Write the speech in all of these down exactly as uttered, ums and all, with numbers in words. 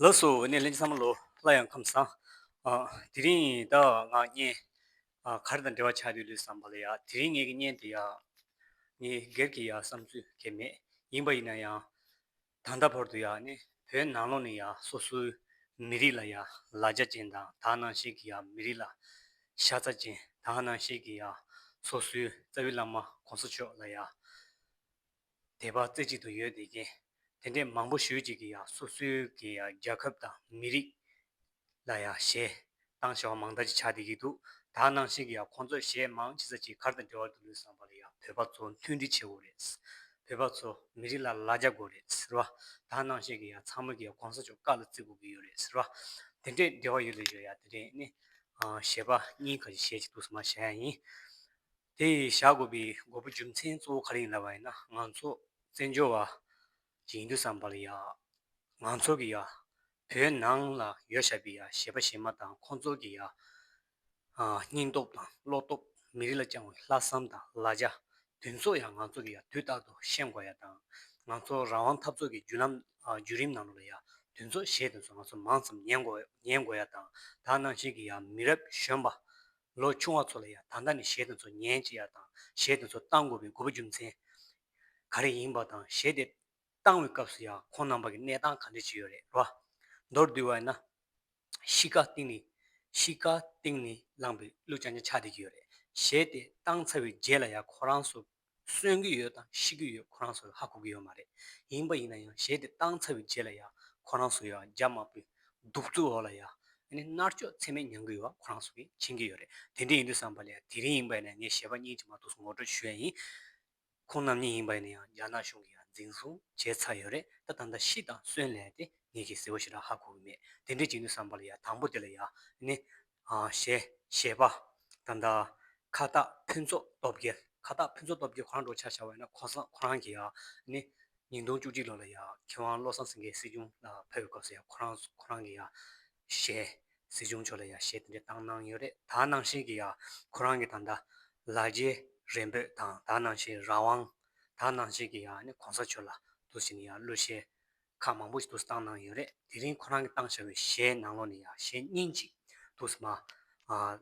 ལགས་སོ། ཨ་ནི་ལྷན་རྒྱས་ཚང་མ་ལོ་སླར་ཡང་ཁམས་བཟང་། ཨ། དེ་རིང་ད་ང་བརྙན། ཨ། ག་རེ་དང་འབྲེལ་བ་ཆགས་བསྡད་ལོས་བསམ་པ་ལ་ཡ། དེ་རིང་ངེད་ཀྱི་བརྙན་དེ་ཡ། ངའི་སྒེར་གྱི་ཡ་བསམ་ཚུལ་གང་ཡང་མེད། ཡིན་པ་ཡིན་ན་ཡང་། ད་ལྟ་བར་དུ་ཡ་ནི་བོད་ནང་ལོགས་ནས་ཡ་སོ་སོའི་མི་རིགས་ལ་ཡ་ལ་རྒྱ་ཅན་དང་། དེ་ནང་བཞིན་གྱི་ཡ་མི་རིགས་ལ་ཤ་ཚ་ཅན། དེ་ནང་བཞིན་གྱི་ཡ་སོ་སོའི་རྩ་བའི་བླ་མ་གོང་ས་མཆོག་ལ་ཡ་དད་པ་རྩེ་གཅིག་ཏུ་ཡོད་བསྡད་མཁན། དེ་འདྲའི་མང་པོ་ཞེ་ཅིག་གིས་ཡ་སོ་སོའི་གི་ཡ་རྒྱལ་ཁབ་དང་མི་རིགས་ལ་ཡ་ཞེད་སྣང་བྱེད་པ་མང་དག་ཅིག་ཆགས་བསྡད་ཀྱི་འདུག་དེ་ནང་བཞིན་གྱི་ཡ་ཁོང་ཚོས་ཞེད་མང་ཆེ་ས་ཅིག་ག་རེ་དང་འབྲེལ་བ་འདུག་ལོས་བསམ་པ་ལ་ཡ། བོད་པ་ཚོ་མཐུན་སྒྲིལ་བྱེད་དགོས་རེད། བོད་པ་ཚོ་མི་རིགས་ལ་ལ་རྒྱ་དགོས་རེད་ཟེར་བ། དེ་ནང་བཞིན་གྱི་ཡ་ཚང་མ་གི་ཡ་གོང་ས་མཆོག་བཀའ་ལ་བརྩི་དགོས་ཀྱི་ཡོད་རེད་ཟེར་བ། དེ་འདྲའི་འབྲེལ་བ་ཡོད་ལོས་ཡོད་ཡ། དེ་འདྲའི་ནི། ཨ། ཞེད་པ་གཉིས་ཀ་ཞིག་ཞེད་ཅིག་འདུག་སེ་མར་བཤད་ཡ་ཡིན། དེ་བཞག་དགོས་པའི་དགོས་པ་རྒྱུ་མཚན་གཙོ་བོ་ག་རེ་ཡིན་ལབ་པ་ཡིན་ན། ང་ཚོ་བཙན་བྱོལ་བ་ཅིག་ཡིན་དུས་ཙམ་པ་ལ་ཡ། ང་ཚོ་གི་ཡ་བོད་ནང་ལ་ཡོད་བཞག་པའི་ཡ་གཞས་པ་གཞས་མ་དང་། ཁོང་ཚོ་གི་ཡ། ཨ། སྙིང་སྟོབས་དང་བློ་སྟོབས། མི་རིགས་ལ་བཅངས་པའི་ལྷག་བསམ་དང་ལ་རྒྱ་དེ་ཚོ་ཡང་ང་ཚོ་གི་ཡ་དུས་རྟག་ཏུ་ཤེས་དགོས་ཡ་དང་། ང་ཚོ་རང་དབང་འཐབ་རྩོད་ཀྱི་བརྒྱུད་ལམ། ཨ། བརྒྱུད་རིམ་ནང་ལོགས་ལ་ཡ་དེ་ཚོ། གཞས་དེ་ཚོ་ང་ཚོ་མང་ཙམ་ཉན་དགོས། ཉན་དགོས་ཡ་དང་། དེ་ནང་བཞིན་གྱི་ཡ་མི་རབས་གཞོན་པ་ལོ་ཆུང་བ་ཚོ་ལ་ཡ་ད་ལྟ་ནས་གཞས་དེ་ཚོ་ཉན་བྱེད་ཡ་དང་། གཞས་དེ་ཚོ་བཏང་དགོས་པའི་དགོས་པ་རྒྱུ་མཚན་ག་རེ་ཡིན་པ་དང་། གཞས་དེ་བཏང་བའི་སྐབས་སུ་ཡང་ཁོང་རྣམ་པ་གི་གནས་སྟངས་ག་འདྲ་ཅིག་ཡོད་རེད་བ། མདོར་བསྡུས་པ་ཡིན་ན། གཤིས་ཀ་སྟེང་ནས། གཤིས་ཀ་སྟེང་ནས་བསླངས་པའི་གླུ་རྐྱང་རྐྱང་ཆགས་བསྡད་ཀྱི་ཡོད་རེད། གཞས་དེ་བཏང་ཚར་བའི་རྗེས་ལ་ཡང་ཁོ་རང་ཚོ་གསོན་གྱི་ཡོད་དང་ཤི་གི་ཡོད་ཁོ་རང་ཚོ་ཧ་གོ་གི་ཡོད་མ་རེད། ཡིན་པ་ཡིན་ན་ཡང་གཞས་དེ་བཏང་ཚར་བའི་རྗེས་ལ་ཡང་ཁོ་རང་ཚོ་ཡང་རྒྱ་དམར་པོའི་གདུག་རྩུབ་འོག་ལ་ཡང་ཨ་ནི་མནར་གཅོད་ཚད་མེད་མྱང་གི་ཡོད་པ་ཁོ་རང་ཚོ་གིས་མཁྱེན་གྱི་ཡོད་རེད། དེ་འདྲ་ཡིན་དུས་ཙམ་པ་ལ་ཡང་དེ་རིང་ཡིན་པ་ཡིན་ན་ངས་གཞས་པ་གཉིས་ཀྱི་མ་གཏོགས་སུ་ངོ་སྤྲོད་ཞུ་ཡ་ཡིན། ཁོང་རྣམ་གཉིས་ཡིན་པ་ཡིན་ན་ཡང་རྒྱ་ནག་གཞུང་གིས་ཡང་འཛིན་བཟུང་བྱས་ཚར་ཡོད་རེད། ད་ད་ལྟ་ཤི་དང་གསོན་ལབ་ཡ་དེ་ངེད་ཀྱིས་གསལ་པོ་ཞེ་དྲག་ཧ་གོ་གི་མེད། དེ་འདྲ་བྱེད་དུས་ཙམ་པ་ལ་ཡ་དང་པོ་དེ་ལ་ཡ་ནི། ཨ། གཞས་གཞས་པ་ད་ལྟ་ཁ་བཏགས་ཕུན་ཚོགས་སྟོབས་རྒྱལ། ཁ་བཏགས་ཕུན་ཚོགས་སྟོབས་རྒྱལ་ཁོ་རང་འདྲ་པོ་ཆ་བཞག་པ་ཡིན་ན། ཁོ་སང་ཁོ་རང་གིས་ཡ་ནི་ཉིས་སྟོང་བཅུ་གཅིག་ལོ་ལ་ཡ་མཁས་དབང་བློ་བཟང་སེང་གེ་སྲིད་སྐྱོང་ལ་ཕེབས་པའི་སྐབས་སུ་ཡ་ཁོ་རང་ཁོ་རང་གིས་ཡ་གཞས། སྲིད་སྐྱོང་མཆོག་ལ་ཡ་གཞས་དེ་འདྲ་བཏང་གནང་ཡོད་རེད། དེ་ནང་བཞིན་གྱི་ཡ་ཁོ་རང་གིས་ད་ལྟ་ལ་རྒྱའི་རེ་འབོད་དང་། དེ་ནང་བཞིན་རང་དབང་། དེ་ནང་བཞིན་གྱི་ཡ་ནི་གོང་ས་མཆོག་ལ་འདུག་སེ་ནི་ཡ་གླུ་གཞས་ཁག་མང་པོ་ཞིག་འདུག་སེ་བཏང་གནང་ཡོད་རེད། དེ་རིང་ཁོ་རང་གིས་བཏང་བཞག་པའི་གཞས་ནང་ལོགས་ནས་ཡ་གཞས་སྙིང་གཅིག་འདུག་སེ་མར། ཨ།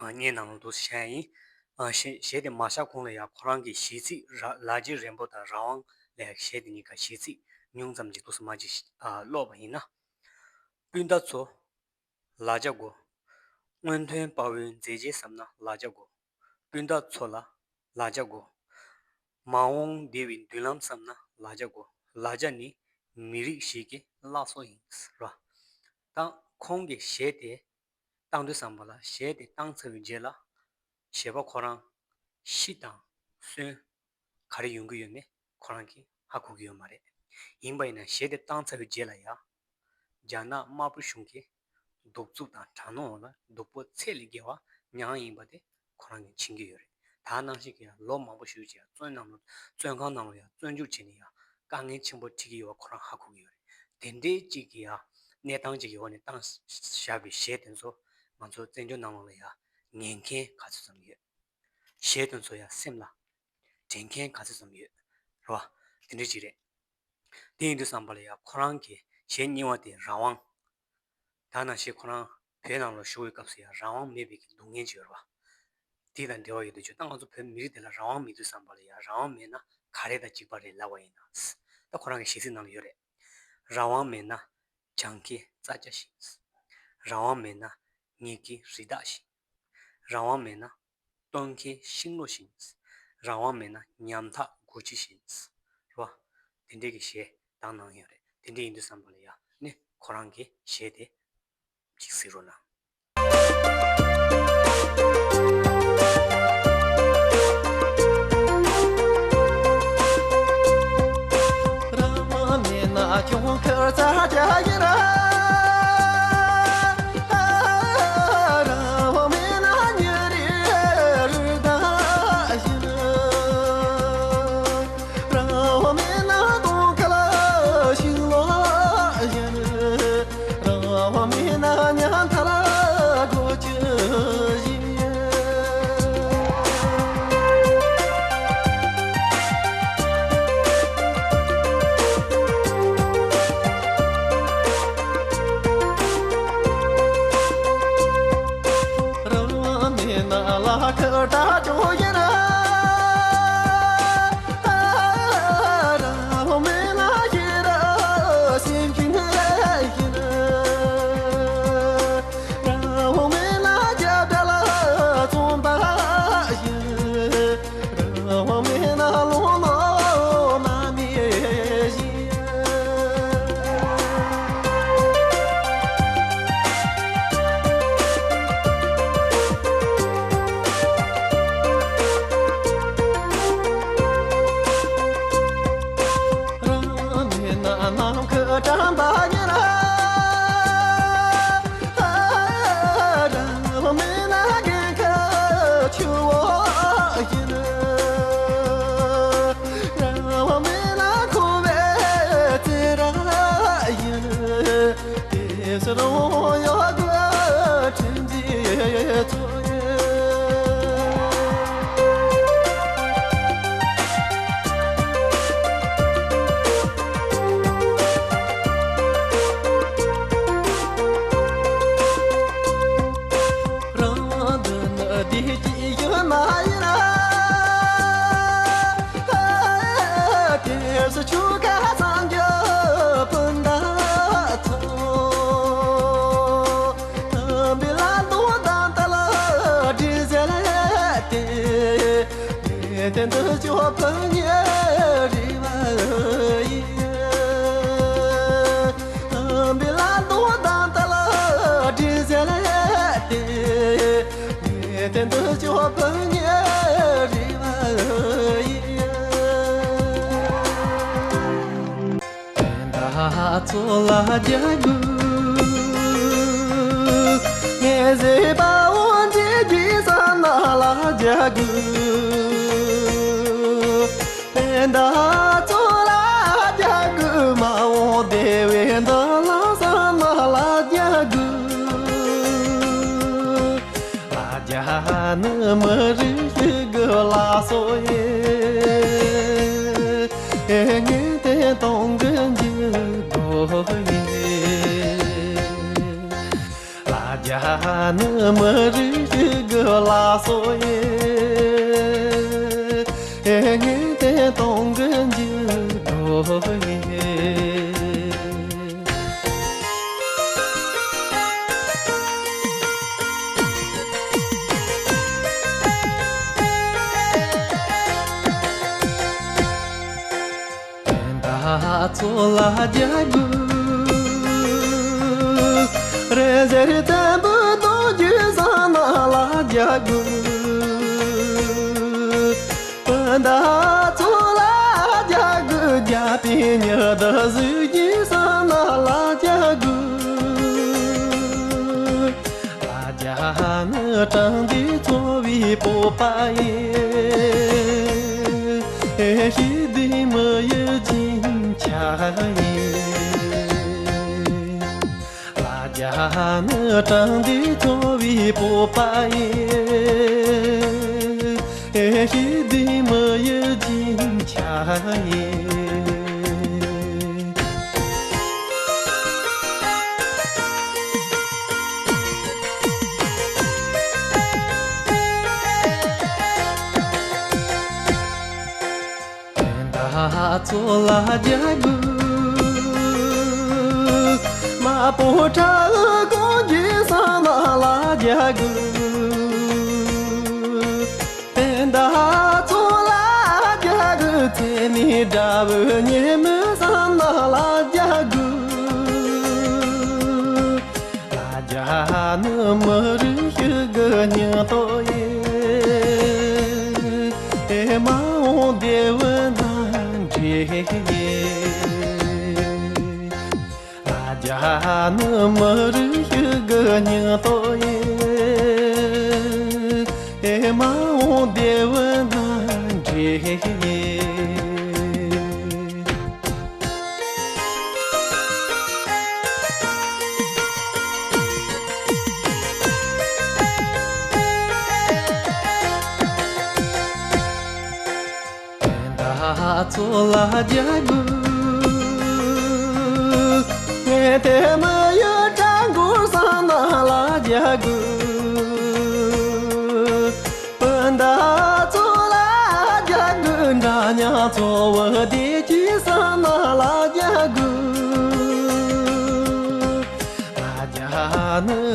ཨ། བརྙན་ནང་ལོགས་འདུག་སེ་བཤད་ཡ་ཡིན། ཨ། གཞས་གཞས་དེ་མ་བཞག་གོང་ལ་ཡ་ཁོ་རང་གི་གཞས་ཚིག་ར་ལ་རྒྱའི་རེ་འབོད་དང་རང་དབང་ལབ་ཡ་གཞས་དེ་གཉིས་ཀ་གཞས་ཚིག་ཉུང་ཙམ་ཅིག་འདུག་སེ་མར་ཅིག་ཨ། ཀློག་པ་ཡིན་ན། སྤུན་ཟླ་ཚོ། ལ་རྒྱ་དགོས། སྔོན་ཐོན་དཔའ་བོའི་མཛད་རྗེས་བསམ་ན་ལ་རྒྱ་དགོས། སྤུན་ཟླ་ཚོ་ལ་ལ་རྒྱ་དགོས། མ་འོངས་འདས་པའི་མདུན་ལམ་བསམ་ན་ལ་རྒྱ་དགོས། ལ་རྒྱ་ནི་མི་རིགས་ཤིག་གི་བླ་སྲོག་ཡིན་ཟེར་བ། ད་ཁོང་གིས་གཞས་དེ་བཏང་དུས་ཙམ་པ་ལ། གཞས་དེ་བཏང་ཚར་བའི་རྗེས་ལ་གཞས་པ་ཁོ་རང་ཤི་དང་གསོན་ག་རེ་ཡོང་གི་ཡོད་མེད་ཁོ་རང་གིས་ཧ་གོ་གི་ཡོད་མ་རེད། ཡིན་པ་ཡིན་ན་གཞས་དེ་བཏང་ཚར་བའི་རྗེས་ལ་ཡ། རྒྱ་ནག་དམར་པོ་གཞུང་གིས་གདུག་རྩུབ་དང་དྲག་གནོན་འོག་ལ་སྡུག་པོ་ཚད་ལས་བརྒལ་བ་མྱངས་ཡིན་པ་དེ་ཁོ་རང་གིས་མཁྱེན་གྱི་ཡོད་རེད། དེ་ནང་བཞིན་གྱི་ཡང་ལོ་མང་པོ་ཞིག་ཅིག་ཡང་བཙོན་ནང་ལ། བཙོན་ཁང་ནང་ལ་ཡང་བཙོན་འཇུག་བྱས་ནས་ཡང་དཀའ་ངལ་ཆེན་པོ་འཕྲད་ཀྱི་ཡོད་པ་ཁོ་རང་ཧ་གོ་གི་ཡོད་རེད། དེ་འདྲའི་ཅིག་གི་ཡང་གནས་སྟངས་ཅིག་གི་འོག་ནས་བཏང་བཞག་པའི་གཞས་དེ་ཚོ་ང་ཚོ་བཙན་བྱོལ་ནང་ལོགས་ལ་ཡང་ཉན་མཁན་ག་ཚོད་ཙམ་ཡོད། གཞས་དེ་ཚོ་ཡང་སེམས་ལ་དྲན་མཁན་ག་ཚོད་ཙམ་ཡོད་རེད་བ། དེ་འདྲ་ཅིག་རེད། དེ་ཡིན་དུས་ཙམ་པ་ལ་ཡང་ཁོ་རང་གི་གཞས་རྙིང་བ་དེ་རང་དབང་། དེ་ནང་བཞིན་ཁོ་རང་བོད་ནང་ལ་བཞུགས་པའི་སྐབས་སུ་ཡང་རང་དབང་མེད་པའི་གི་སྡུག་བསྔལ་ཅིག་ཡོད་རེད་བ། དེ་དང་འབྲེལ་བ་ཡོད་དུས་ཅིག་ད་ང་ཚོ་བོད་མི་རིགས་དེ་ལ་རང་དབང་མེད་དུས་ཙམ་པ་ལ་ཡང་རང་དབང་མེད་ན་ག་རེ་དང་གཅིག་པ་རེད་ལབ་པ་ཡིན་ན། ད་ཁོ་རང་གི་གཞས་ཚིག་ནང་ལ་ཡོད་རེད། རང་དབང་མེད་ན་སྦྱང་མཁན་རྩྭ་སྐྱ་བཞིན། རང་དབང་མེད་ན་ཉལ་མཁན་རི་དྭགས་བཞིན། རང་དབང་མེད་ན་སྟོན་མཁན་ཤིང་ལོ་བཞིན། རང་དབང་མེད་ན་ཉམ་ཐག་སྒོ་ཁྱི་བཞིན། རེད་བ། དེ་འདྲའི་གི་གཞས་བཏང་གནང་ཡོད་རེད། དེ་འདྲ་ཡིན་དུས་ཙམ་པ་ལ་ཡ་ནི་ཁོ་རང་གི་གཞས་དེ་ཅིག་གཟིགས་རོགས་གནང་།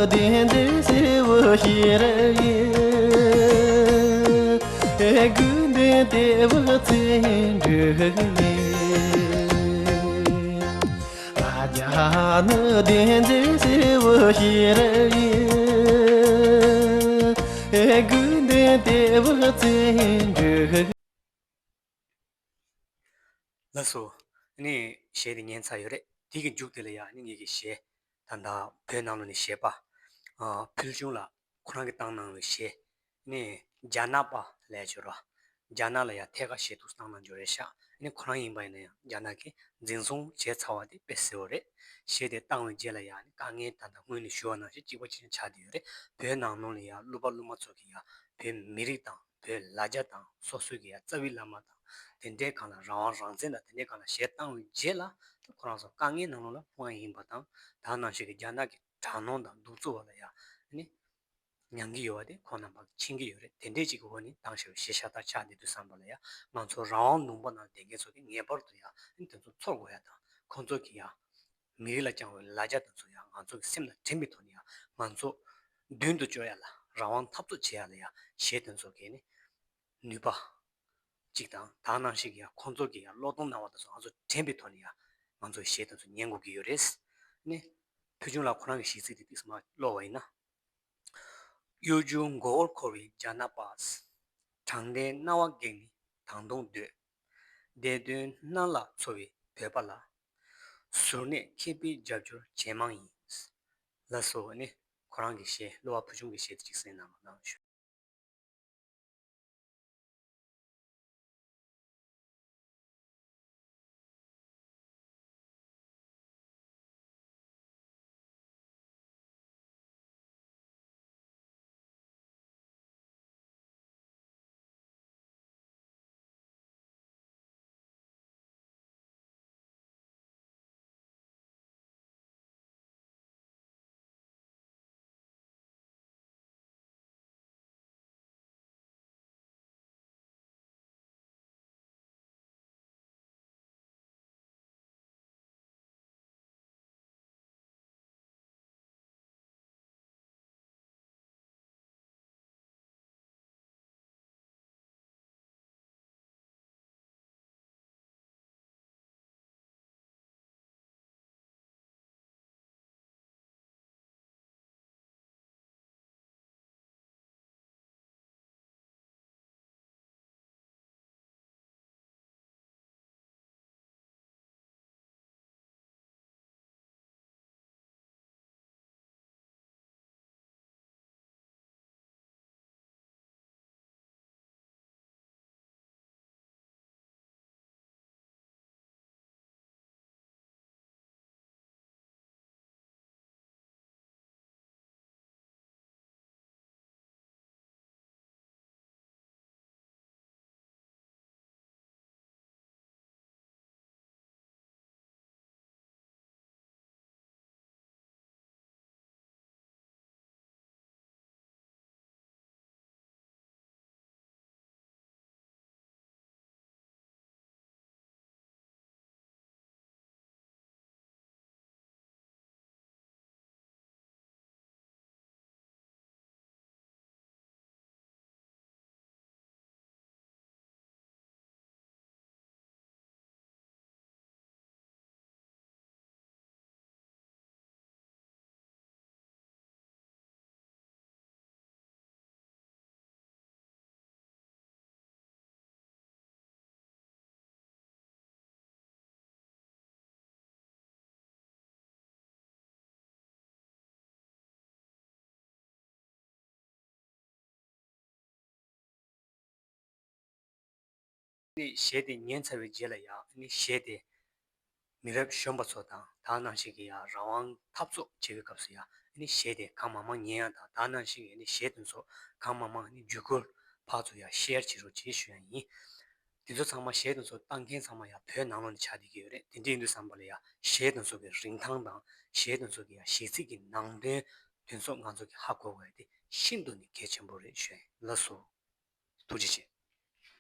བདེན་བདེན་གསལ་བོ་ཤེས་ར་ཡིན། དགུ་བདེན་བདེ་བོ་བཙན་འགྲོ་ཡིན། ཨ་ཅག་ནི་བདེན་བདེན་གསལ་བོ་ཤེས་ར་ཡིན། དགུ་བདེན་བདེ་བོ་བཙན་འགྲོ་ཡིན། ལགས་སོ། ཨ་ནི་གཞས་དེ་ཉན་ཚར་ཡོད་རེད། དེ་གི་མཇུག་དེ་ལ་ཡ་ཨ་ནི་ངེད་ཀྱི་གཞས་ད་ལྟ་བོད་ནང་ལོགས་ནས་གཞས་པ། ཨ། ཕུལ་བྱུང་ལགས་ཁོ་རང་གིས་བཏང་གནང་བའི་གཞས། ཨ་ནི་རྒྱ་ནག་པ་ལབ་ཡ་ཅིག་ཡོད་རེད། རྒྱ་ནག་ལ་ཡ་ཐད་ཀར་གཞས་ཐུགས་བཏང་གནང་ཡོད་རེད་ཤག་ཨ་ནི་ཁོ་རང་ཡིན་པ་ཡིན་ན་ཡང་རྒྱ་ནག་གིས་འཛིན་བཟུང་བྱས་ཚར་བ་དེ་དཔེ་གསལ་བོ་རེད། གཞས་དེ་བཏང་བའི་རྗེས་ལ་ཡ་ཨ་ནི་དཀའ་ངལ་ད་ལྟ་སྔོན་ནས་ཞུ་བ་ནང་བཞིན་གཅིག་པ་གཅིག་རྐྱང་ཆགས་བསྡད་ཡོད་རེད། བོད་ནང་ལོགས་ལ་ཡ་གླུ་པ་གླུ་མ་ཚོ་གིས་ཡ་བོད་མི་རིགས་དང་། བོད་ལ་རྒྱ་དང་སོ་སོའི་གི་ཡ་རྩ་བའི་བླ་མ་དང་། དེ་འདྲའི་སྒང་ལ་རང་དབང་རང་བཙན་དང་དེ་འདྲའི་སྒང་ལ་གཞས་བཏང་བའི་རྗེས་ལ་ཁོ་རང་ཚོ་དཀའ་ངལ་ནང་ལོགས་ལ་ལྷུང་བ་ཡིན་པ་དང་། ད་ནང་བཞིན་གི་རྒྱ་ནག་གི་དྲག་གནོན་དང་གདུག་རྩུབ་པ་ལ་ཡ་ནི་མྱང་གི་ཡོད་པ་དེ་ཁོང་རྣམ་པ་མཁྱེན་གི་ཡོད་རེད། དེ་འདྲའི་ཅིག་གི་འོག་ནས་བཏང་བཞག་པའི་གཞས་ཤ་སྟག་ཆགས་བསྡད་དུས་ཙམ་པ་ལ་ཡ་ང་ཚོ་རང་དབང་ལུང་པ་ནང་བསྡད་མཁན་ཚོ་གིས་ངེས་པར་དུ་ཡ་ནི་དེ་ཚོ་ཚོར་དགོས་ཡ་དང་ཁོང་ཚོ་གི་ཡ། མི་རིགས་ལ་བཅངས་པའི་ལ་རྒྱ་དེ་ཚོ་ཡང་ང་ཚོ་གི་སེམས་ལ་དྲན་པའི་ཐོག་ནས་ཡང་ང་ཚོ་མདུན་དུ་སྐྱོད་ཡ་ལ་རང་དབང་འཐབ་རྩོད་བྱེད་ཡ་ལ་ཡང་གཞས་དེ་ཚོ་གི་ནི་ནུས་པ་གཅིག་དང་། ད་ནང་བཞིན་གྱི་ཡང་ཁོང་ཚོ་གི་ཡང་བློས་གཏོང་གནང་བ་དེ་ཚོ་ང་ཚོ་དྲན་པའི་ཐོག་ནས་ཡང་ང་ཚོ་གཞས་དེ་ཚོ་ཉན་དགོས་ཀྱི་ཡོད་རེད། ནི་ཕུལ་བྱུང་ལགས་ཁོ་རང་གི་གཞས་ཚིག་དེ་ཏོག་ཙམ་མར་ཀློག་པ་ཡིན་ན། གཡོ་སྒྱུའི་མགོ་བོར་འཁོར་བའི་རྒྱ་ནག་པ། དྲང་བདེན་སྣང་བ་བགེགས་ནི་དང་དུ་འདོད། བདེ་དོན་སྣང་ལ་འཚོ་བའི་བོད་པ་ལ། གཟུར་གནས་མཁས་པའི་རྒྱབ་སྐྱོར་ཇེ་མང་ཡིན། ལགས་སོ། ཨ་ནི་ཁོ་རང་གི་གཞས། གླུ་བ་ཕུལ་བྱུང་གི་གཞས་དེ་གཅིག་གསན་གནང་རོགས་གནང་ཞུ། ནི་གཞས་དེ་ཉན་ཚར་བའི་རྗེས་ལ་ཡང་ནི་གཞས་དེ་མི་རབས་གཞོན་པ་ཚོ་དང་ད་ནང་བཞིན་གྱི་ཡང་རང་དབང་འཐབ་རྩོད་བྱེད་པའི་སྐབས་སུ་ཡང་ནི་གཞས་དེ་གང་མང་མང་ཉན་ཡ་དང་ད་ནང་བཞིན་གྱི་ནི་གཞས་དེ་ཚོ་གང་མང་མང་ནི་བརྒྱུད་སྐུལ་ཕར་ཚུར་ཡང་ཤེར་བྱེད་རོགས་བྱེད་ཞུ་ཡ་ཡིན། དེ་ཚོ་ཚང་མ་གཞས་དེ་ཚོ་བཏང་མཁན་ཚང་མ་ཡང་བོད་ནང་ལོགས་ནས་ཆགས་བསྡད་ཀྱི་ཡོད་རེད། དེ་འདྲ་ཡིན་དུས་ཙམ་པ་ལ་ཡང་གཞས་དེ་ཚོ་གི་རིན་ཐང་དང་གཞས་དེ་ཚོ་གི་ཡང་གཞས་ཚིག་གི་ནང་དོན་དེ་ཚོ་ང་ཚོ་གི་ཧ་གོ་དགོས་ཡ་དེ་ཤིན་ཏུ་ནས་གལ་ཆེན་པོ་རེད་ཞུ་ཡ་ཡིན། ལགས་སོ། ཐུགས་རྗེ་ཆེ།